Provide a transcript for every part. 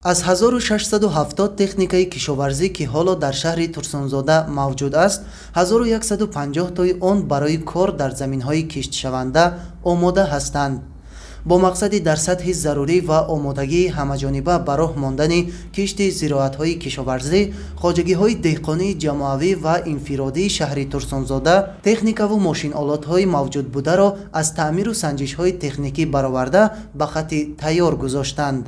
Аз 1670 техникаи кишоварзӣ, ки ҳоло дар шаҳри Турсунзода мавҷуд аст, 1150 тои он барои кор дар заминҳои киштшаванда омода ҳастанд. Бо мақсади дар сатҳи зарурӣ ва омодагии ҳамаҷониба ба роҳ мондани кишти зироатҳои кишоварзӣ, хоҷагиҳои деҳқонии ҷамоавӣ ва инфиродии шаҳри Турсунзода техникаву мошинолотҳои мавҷудбударо аз таъмиру санҷишҳои техникӣ бароварда, ба хати тайёр гузоштанд.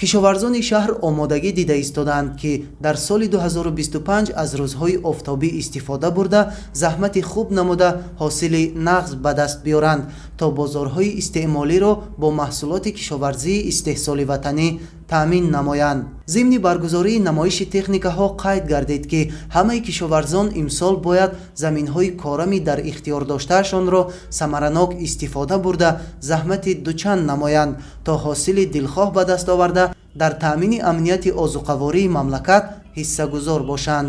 Кишоварзони шаҳр омодагӣ дида истодаанд, ки дар соли 2025 аз рӯзҳои офтобӣ истифода бурда, заҳмати хуб намуда, ҳосили нағз ба даст биёранд, то бозорҳои истеъмолиро бо маҳсулоти кишоварзии истеҳсоли ватанӣ таъмин намоянд. Зимни баргузории намоиши техникаҳо қайд гардид, ки ҳамаи кишоварзон имсол бояд заминҳои корами дар ихтиёр доштаашонро самаранок истифода бурда, заҳмати дучанд намоянд, то ҳосили дилхоҳ ба даст оварда, дар таъмини амнияти озуқавории мамлакат ҳиссагузор бошанд.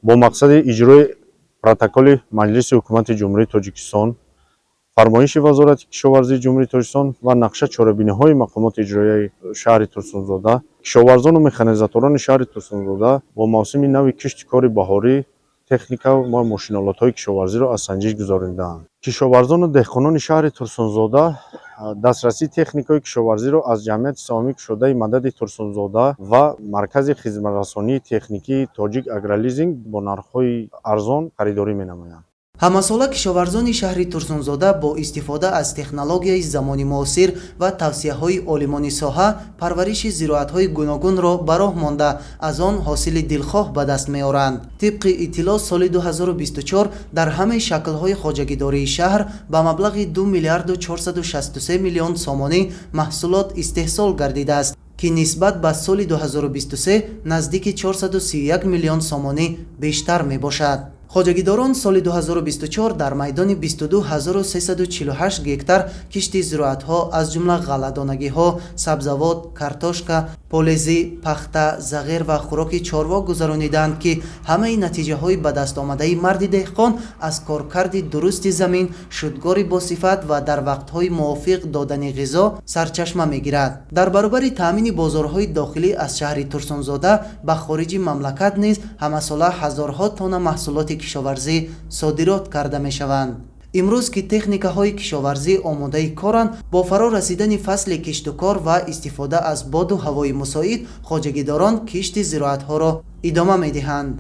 Бо мақсади иҷрои протоколи Маҷлиси Ҳукумати Ҷумҳурии Тоҷикистон, фармоиши Вазорати кишоварзии Ҷумҳурии Тоҷикистон ва нақша чорабиниҳои мақомоти иҷроияи шаҳри Турсунзода, кишоварзону механизаторони шаҳри Турсунзода бо мавсими нави кишти кори баҳорӣ техника ва мошинолотҳои кишоварзиро аз санҷиш гузаронидаанд. Кишоварзону деҳқонони шаҳри Турсунзода дастрасии техникаҳои кишоварзиро аз ҷамъияти саҳомии кушодаи Мадади Турсунзода ва маркази хизматрасонии техникии Тоҷик Агролизинг бо нархҳои арзон харидорӣ менамоянд. Ҳамасола кишоварзони шаҳри Турсунзода бо истифода аз технологияи замони муосир ва тавсияҳои олимони соҳа парвариши зироатҳои гуногунро ба роҳ монда, аз он ҳосили дилхоҳ ба даст меоранд. Тибқи иттилоъ, соли 2024 дар ҳамаи шаклҳои хоҷагидории шаҳр ба маблағи 2 миллиарду 463 миллион сомонӣ маҳсулот истеҳсол гардидааст, ки нисбат ба соли 2023 наздики 431 миллион сомонӣ бештар мебошад. Хоҷагидорон соли 2024 дар майдони 22 348 гектар кишти зироатҳо, аз ҷумла ғалладонагиҳо, сабзавот, картошка, полезӣ, пахта, зағир ва хӯроки чорво гузаронидаанд, ки ҳамаи натиҷаҳои ба даст омадаи марди деҳқон аз коркарди дурусти замин, шудгори босифат ва дар вақтҳои мувофиқ додани ғизо сарчашма мегирад. Дар баробари таъмини бозорҳои дохилӣ, аз шаҳри Турсунзода ба хориҷи мамлакат низ ҳамасола ҳазорҳо тонна маҳсулоти кишоварзӣ содирот карда мешаванд. Имрӯз ки техникаҳои кишоварзӣ омодаи коранд, бо фаро расидани фасли киштукор ва истифода аз боду ҳавои мусоид, хоҷагидорон кишти зироатҳоро идома медиҳанд.